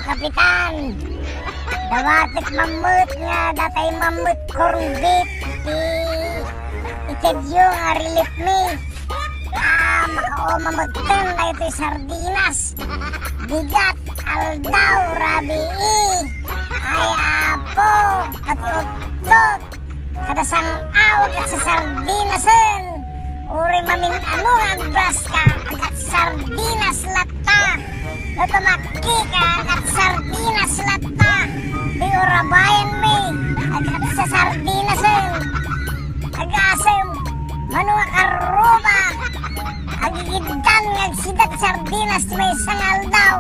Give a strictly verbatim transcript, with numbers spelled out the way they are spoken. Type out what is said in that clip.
Kapitan, dawatek mammet nga datay mammet corn beef ti itedyo nga relief mi. Ah, makaoma metten daytoy sardinas. Bigat, aldaw, rabii. Ay, apo, pati uttot. Kada sang-aw, agkat sa sardinasen. Uray mamin-ano nga agbraska, agkat sardinas latta. No tumakki ka, agkat sardinas latta. Ti urabayan mi, agkat sa sardinasen. Agasem, mano nga karruba, agigiddan nga agsidat sardinas ti maysa nga aldaw.